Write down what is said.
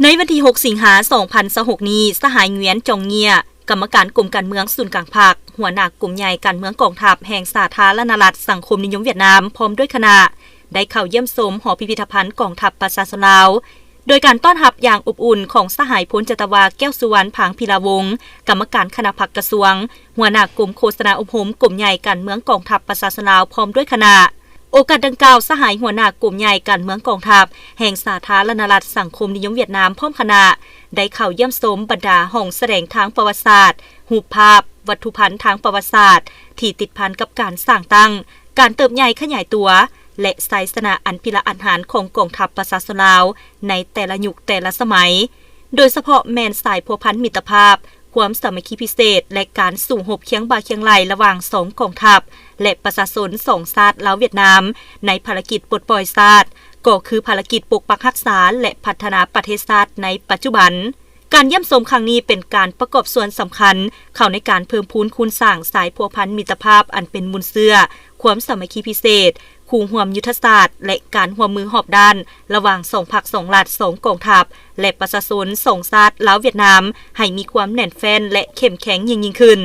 ໃນວັນທີຫົກ ສິງຫາ ສອງພັນຊາວຫົກນີ້, ສະຫາຍ ງວຽນ ຈອງເງຍ ກຳມະການກົມການເມືອງສູນກາງພັກ, ຫົວໜ້າກົມໃຫຍ່ການເມືອງກອງທັບແຫ່ງສາທາລະນະລັດສັງຄົມນິຍົມຫວຽດນາມ ພ້ອມດ້ວຍຄະນະ ໄດ້ເຂົ້າຢ້ຽມຊົມຫໍພິພິທະພັນກອງທັບປະຊາຊົນລາວ ໂດຍການຕ້ອນຮັບຢ່າງອົບອຸ່ນຂອງສະຫາຍ ພົນຈັດຕະວາ ແກ້ວສຸວັນ ພາງພິລາວົງ ກຳມະການຄະນະພັກກະຊວງ, ຫົວໜ້າກົມໂຄສະນາອົບຮົມກົມໃຫຍ່ການເມືອງກອງທັບປະຊາຊົນລາວ ພ້ອມດ້ວຍຄະນະ. ໂອກາດດັ່ງກ່າວ, ສະຫາຍຫົວໜ້າກົມໃຫຍ່ການເມືອງກອງທັບແຫ່ງສາທາລະນະລັດສັງຄົມນິຍົມຫວຽດນາມ ພ້ອມຄະນະ ໄດ້ເຂົ້າຢ້ຽມຊົມບັນດາຫ້ອງສະແດງທາງປະຫວັດສາດ, ຮູບພາບ, ວັດຖຸພັນທາງປະຫວັດສາດ ທີ່ຕິດພັນກັບການສ້າງຕັ້ງ, ການເຕີບໃຫຍ່ຂະຫຍາຍຕົວ ແລະ ໄຊຊະນະອັນພິລະອາດຫານຂອງກອງທັບປະຊາຊົນລາວໃນແຕ່ລະຍຸກແຕ່ລະສະໄໝ, ໂດຍສະເພາະແມ່ນສາຍພົວພັນມິດຕະພາບ, ຄວາມສາມັກຄີພິເສດ ແລະ ການສູ້ຮົບຄຽງບ່າຄຽງໄຫຼ່ລະຫວ່າງສອງກອງທັບ ແລະ ປະຊາຊົນສອງຊາດລາວຫວຽດນາມ ໃນພາລະກິດປົດປ່ອຍຊາດ, ກໍຄືພາລະກິດປົກປັກຮັກສາ ແລະ ພັດທະນາປະເທດຊາດໃນປັດຈຸບັນ. ການຢ້ຽມຊົມຄັ້ງນີ້ເປັນການປະກອບສ່ວນສຳຄັນເຂົ້າໃນການເພີ່ມພູນຄູນສ້າງສາຍພົວພັນມິດຕະພາບອັນເປັນມູນເຊື້ອ, ຄວາມສາມັກຄີພິເສດ, ຄູ່ຮ່ວມຍຸດທະສາດ ແລະ ການຮ່ວມມືຮອບດ້ານລະຫວ່າງສອງພັກສອງລັດ, ສອງກອງທັບ ແລະ ປະຊາຊົນສອງຊາດລາວຫວຽດນາມ ໃຫ້ມີຄວາມແໜ້ນແຟ້ນ ແລະ ເຂັ້ມແຂງຍິ່ງໆຂຶ້ນ.